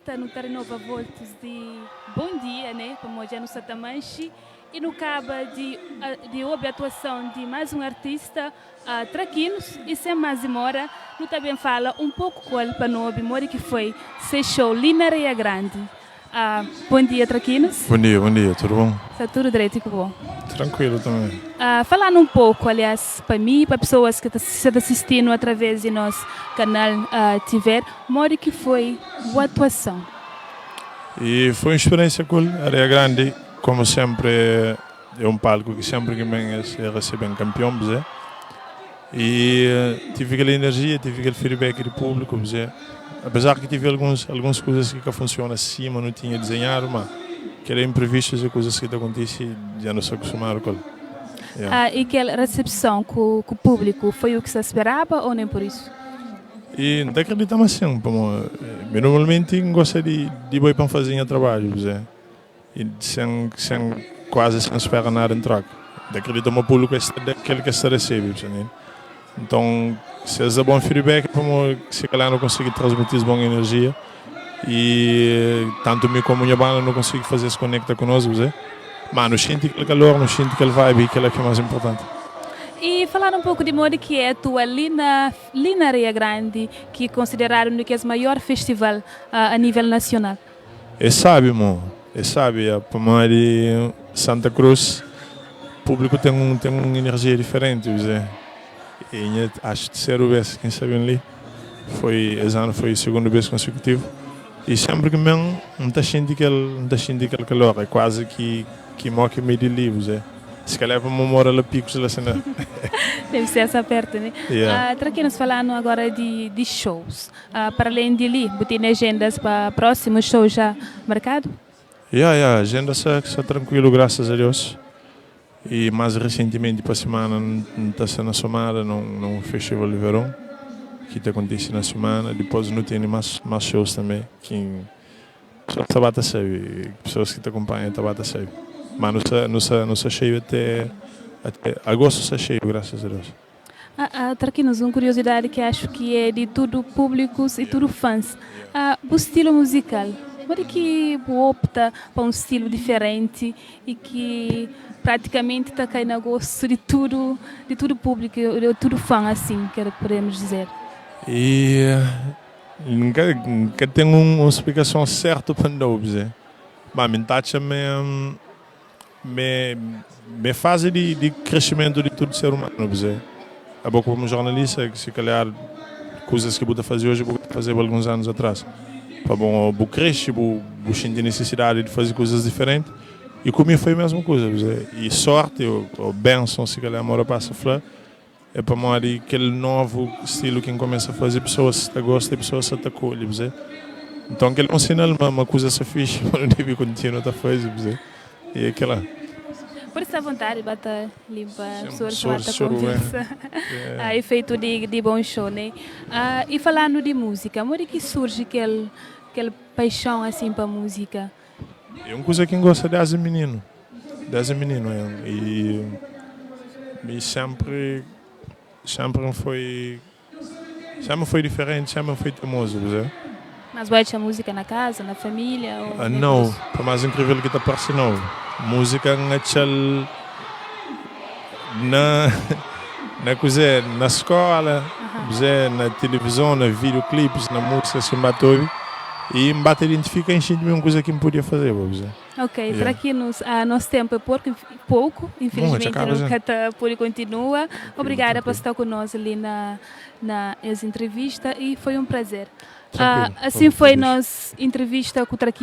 Volta, nu ta renova votos di bom dia, né? Pamodi dja nu sa ta manxe i nu kaba di obi atuason di más un artista, Traquinos, i sen más dimora nu ta ben fala un poku ku el pa nu obi modi ki foi se show li na Areia Grandi. Bom dia, Traquinos. Bom dia, bom dia, tudu bom? Sta tudu dretu i ku bo? Trankuilu tanbê. Fala-nu un poku, aliás pa mi i pa pesoas ki ta sta ta sisti-nu através di nos kanal Tiver, modi ki foi bu atuason? E foi un speriensia cool. Areia Grandi, komu senpri, é un palku ki senpri ki N ben es resebe-m kanpion, bzê. E tive kel energia, tive kel feedback di públiku, bzê. Apesar ki tive alguns alguns kuzas ki ka funsiona sima nu tinha dizenhadu, ma kel imprevistus é kuzas ki ta kontise, dja nu sta kustumadu ku el. Yeah. E kel resepson ku públiku foi u ki sta speraba ou nem por isu? E N ta akredita ma sin, pamo mi normalmenti N gosta di di bai pa N faze nha trabadju, bzê. I sen sen kuazi sen spera nada en troka. N ta akredita ma públiku es ta da kel ki es ta resebe, bu ta ntende? Nton, si es da bon feedback é pamodi si kalhar nu konsigi transmiti-s bon enerjia i tantu mi komu nha banda nu konsigi faze-s konekta ku nos, bu ta Ma nu xinti kel kalor, nu xinti kel vibe i kel-la ki é más inportanti. I faladu un poku di modi ki é atua li na li na Areia Grandi, ki konsideradu un di kes maior festival a nível nasional. É sabi mo, é sabi ya, pamodi Santa Cruz público ten un ten un energia diferenti, bu E nha acho terceru bes ki N sta ben li, foi es anu foi segundu bes konsekutivu i sempri ki N ben N ta xinti kel N ta xinti kel kalor, é kuazi ki ki mo ki mi di li, bu Si calhar pa mora la Picos la sina. Deve ser essa perto, né? Yeah. Traquinos, falando agora di shows. Para além di li, bu tene agendas pa próximo show já marcado? Yeah, agenda sa sa tranquilo, graças a Deus. E mais recentemente pa semana N ta sta na Somada num festival di verão ki ta acontece na semana. Depois nu tene mais mais shows também ki pessoas ta ba ta sabe, pessoas ki ta acompanha ta ba ta sabe. Mas nu sta nu sta nu sta cheio até até agosto sta cheio, graças a Deus. Traquinos, un kuriosidadi ki axu ki é di tudu públikus i tudu fãs. Bu stilu muzikal, modi ki bu opta pa un stilu diferenti i ki pratikamenti ta kai na gostu di tudu di tudu públiku, di tudu fã asin ke podemos dizer? E N ka N ka ten un splikason sertu pa N da-u, ma mi N ta atxa ma Me fazi di crescimento di tudu ser humano, bze. Abo como jornalista, si calhar kuzas ki bu ta fazi hoje bu ka ta fazeba alguns anos atrás. Pa bom, bu cresce, bu bu xinti necessidade di fazi kuzas diferenti. E ku mi foi mesmu kuza, bze. E sorti ou benson, si calhar mora pasa fla, é pamodi kel novu stilu ki N kumesa fazi, pesoas ta gosta e pesoas sa ta akolhe, bze. Nton kel é un sinal ma kuza sta fixi, ma nu debe kontinua ta fazi, bze. E é kela. Pode sta vontade ba ta limpa pessoas ba ta conversa. Efeito di bom show, né? E falando di música, modi ki surge kel paixão assim pa música? É un kuza ki N gosta desdi mininu, desdi mininu e mi sempri, sempri N foi, sempri N foi diferenti, sempri N foi temozu, bu sabe. Mas bu atxa música na casa, na família ou nem por Nau, isso? pa más inkrivel ki ta parse nau. Música N atxa-l na na kuzê, na skola, kuzê, na tilivizon, na videoclips, na músicas ki N ba ta obi i N ba ta identifika i N xinti ma é un kuza ki N podia fazeba, kuzê. Ok, tra ki nos nos tempu é porku pouku, infelizmenti nu ka ta pode kontinua. Obrigada pa sta ku nos li na na es entrevista i foi un prazer. Asin foi nos entrevista ku Traquino.